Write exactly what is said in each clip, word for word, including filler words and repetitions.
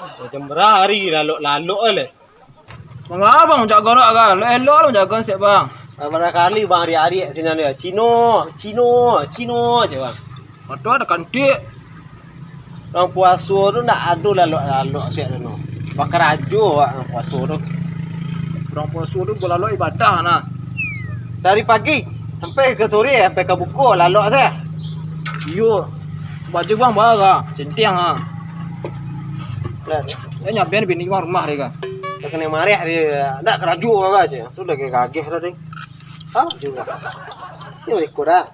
Macam bara hari lalok-lalok aja lai. Manga bang jago nak kan? Elok-elok lah jago sek bang. Bara kali bang ari-ari sinan dia. Cino, Cino, Cino aja bang. Ado ado kantik. Urang puaso tu ndak ado lalok-lalok siak tu no. Bakarajo awak urang puaso tu. Urang puaso tu balalok ibadah nah. Dari pagi sampai ka sore, sampai ka buko lalok sajo. Iyo. Baju bang bara, sentiang ah. Lah, dia nyabian bini bang rumah dia kan. Dah kena marah dia, ndak karajo awak aja. Tu dah gagah dah deh. Sama juga. Ini ikut dah.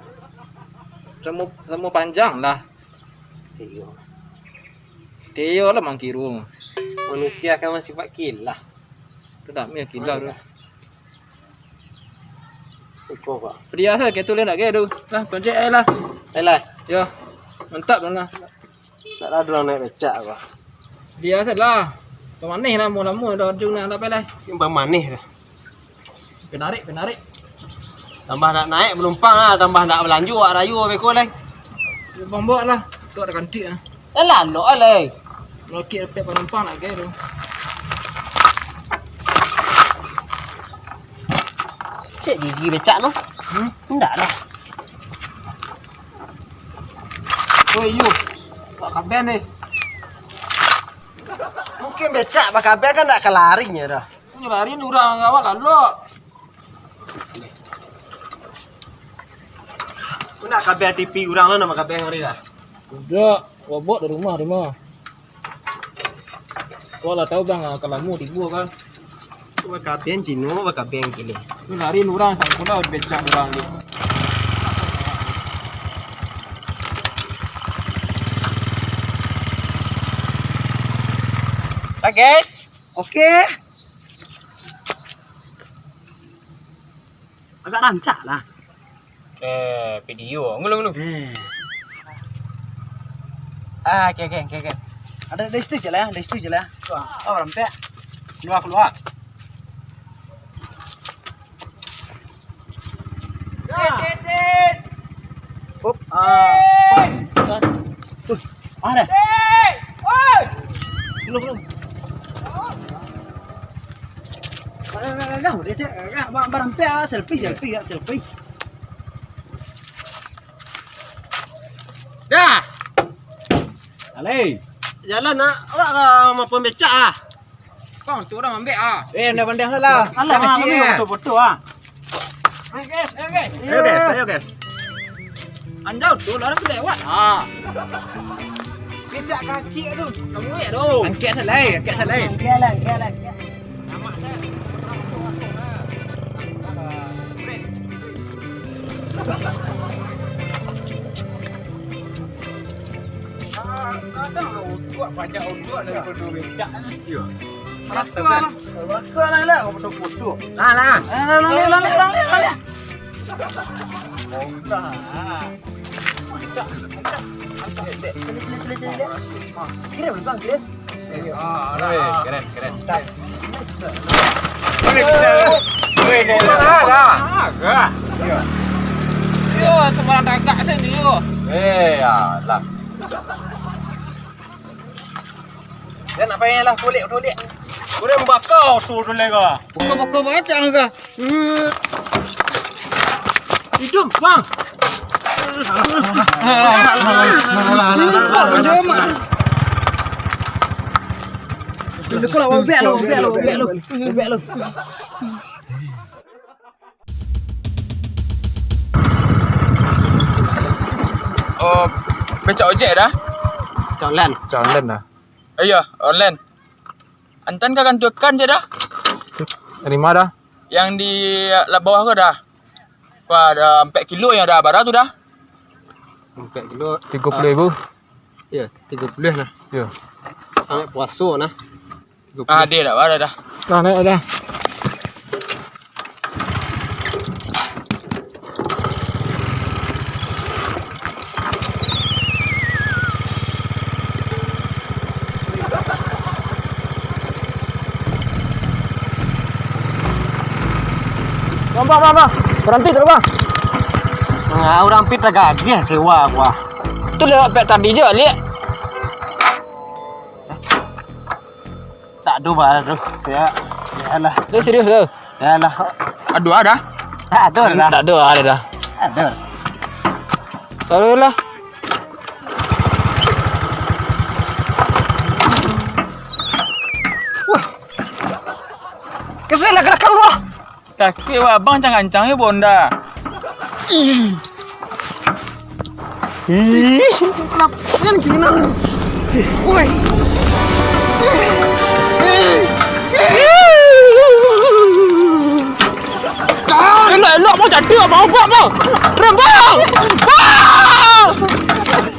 Samo, samo panjang lah. Iyo. Teo lah mangkiru. Manusia kan masih pakai lah. Sudah, mi kilau tu. Iko, Pak. Dia asal kayak tu lah nak kayak tu. Lah, koncek aja lah. Eh, lah. Yo. Mantap tu lah. Tak ada orang naik becak, Pak. Dia asal lah. Pemanih lah, mau lama dah ujung nak dapat lah. Ini pemanih dah. Penarik, penarik. Tambah nak naik penumpang lah, tambah nak balanjo awak rayo beko lai. Penumpang bawa lah, tu ada kantik lah. Eh, lalok lah lai. Lokek dapek penumpang nak gaya tu. Cek gigi becak tu. Hmm? Ndak lah. Oh iyo. Tak kaben deh. Mungkin becak bakaben kan ndak kalarinya dah. Punyo lari urang awak lalok. Kau nak kabeh T V urang lo nak kabeh hari dah. Udah, robot di rumah di mah. Kau lah tahu bang, ah, kalau mu tibo kan. Bakabeh Cino, bakabeh kini. Tu lari urang sampai lah becak urang tu. Lah guys. Oke. Agak rancak lah. Eh, video. Ngulu, ngulu. Hmm. Ah, oke, oke, oke, oke. Ada dari situ je lah, dari situ je lah. Oh, rampek. Keluar, keluar. Up. Ah. Tuh, ada. Belum, belum. Barang pek ah, selfie, selfie, ya, selfie. Dah. Alai. Jalan nak, awak ka mampun becak ah. Bang, tu urang ambek ah. Eh, pandai-pandai lah. Alah, kami foto-foto ah. Ayo guys, ayo guys. Ayo guys, ayo guys. Anjau tu lah, urang tu lewat. Ah. Becak kacik tu. Kamu ya tu. Angkat salai, angkat salai. Angkat lah, angkat lah, angkat. Kadang utuak, banyak utuak daripada becak. Iya. Rasa kan? Rasa lah, lah, foto-foto. Lah, lah. Lah, lah, lah, lah, lah, lah, lah. Lah. Kirim, Bang, kirim. Ah, lah. Weh, keren, keren. Weh, keren. Weh, keren. Agak. Yo, sembarang tagak sini, yo. Eh, alah. Dia nak payah lah, kulik, kulik. Kulik bakar tu, tu lega. Buka-buka macam ke? Hidup, Bang. Lu kau lah, ubek lu, ubek lu, ubek lu, ubek lu. Oh, becak ojek dah? Becak online. Becak online dah. Iya, online. Antan ka kantuakan je dah. Dari mana dah? Yang di lah bawah ko dah. Wah, ada ampek kilo yang ada bara tu dah. Ampek kilo. Tigo puluah ribu. Iya, tigo puluah nah. Iya. Sampai puaso nah. Tigo puluah. Ah, dia dah, ada dah. Dah naik dah. Bang, bang, bang, bang. Berhenti tu, bang. Nah, urang pit tagageh sewa gua. Tu lewat pek tadi je, Lik. Tak ado bah tu. Ya, yalah. Tu serius tu? Yalah. Ado ado? Tak ado dah. Tak ado ado dah. Ado. Taruhlah. Wah. Kesel lah ke belakang lu ah. Takuik wak abang, ancang-ancang jo bonda. Ih. Ih. Kenapa yang kinang? Woi. Elok-elok bang, jatuah bang, obak bang. Rem bang. Bang.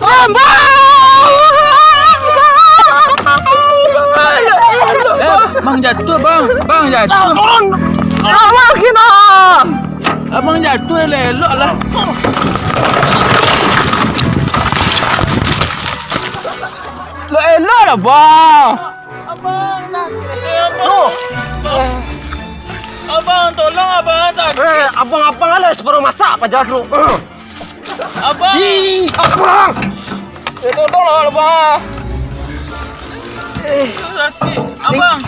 Rem bang. Eh, bang jatuah bang. Bang jatuah. Turun. Awak kena. Abang jatuah elok-elok lah. Elok-elok lah bang. Abang, sakit. Abang, tolong abang, sakit. Eh, abang-abang lah separuh masak paja tu. Abang. Ih, abang. Eh, tolong lah, abang. Eh. Sakit, abang.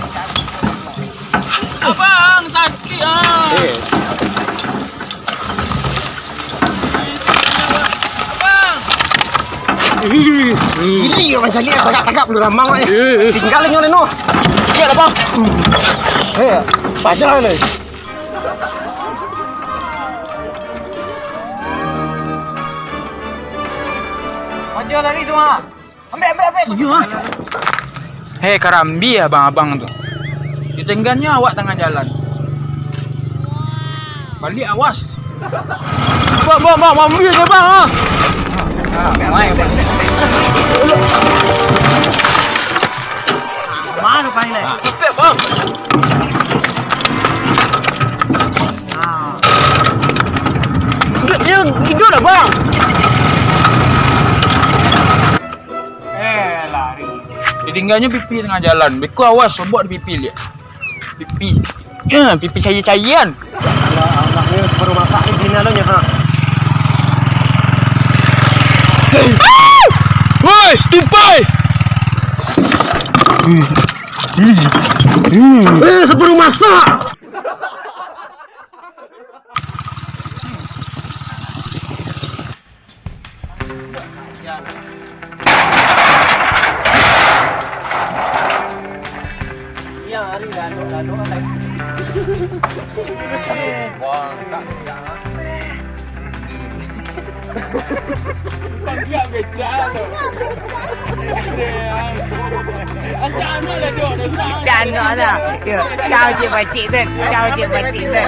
Abang, sakit ah. Eh. Abang. Ih, ih. Gili orang caliak, tagak-tagak lu ramang, eh. Eh, eh. Tinggal nyo leno. Iya, abang. Eh, paja ni. Paja lari tu ah. Ambiak, ambiak, ambiak. Tujuh ah. Hei, karambia abang-abang tu. Ditenggannyo awak tangah jalan. Baliak awas. Bang, bang, bang, ambiak je bang ah. Ambiak, ambiak, ambiak. Mana paling lai? Ambiak bang. Ah. Dia, dia hidup dah bang. Eh, lari. Ditinggalnyo pipi tangah jalan. Beko awas, sobok di pipi liak. Pipi. Eh, pipi cair-cairan. Alah, alah, ni baru masak di sini alun nyo, ha. Woi, tupai! Eh, sebelum masak! Cano lah. Yo, kau cik pacik tu. Kau cik pacik tu.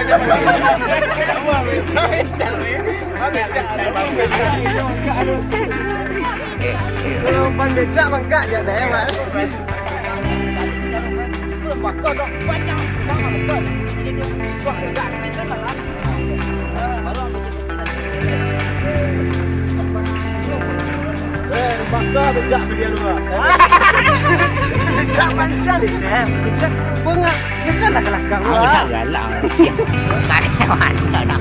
Kalau ban becak bangkak je dah, eh, Mak. Eh, baka bejak pilihan lu, ah. Bejak pancang. Sisek, sisek. Bengak. Biasalah kelakar lu, ah. Galak. Karya mana nak?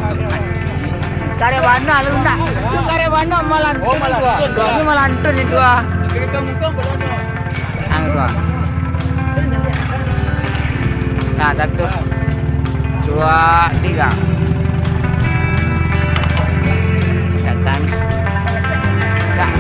Karya mana lu nak? Lu karya mana malam? Oh, malam. Ini malam tu ni dua. Ang dua. Nah, satu. Dua, tiga. Tekan. Tekan.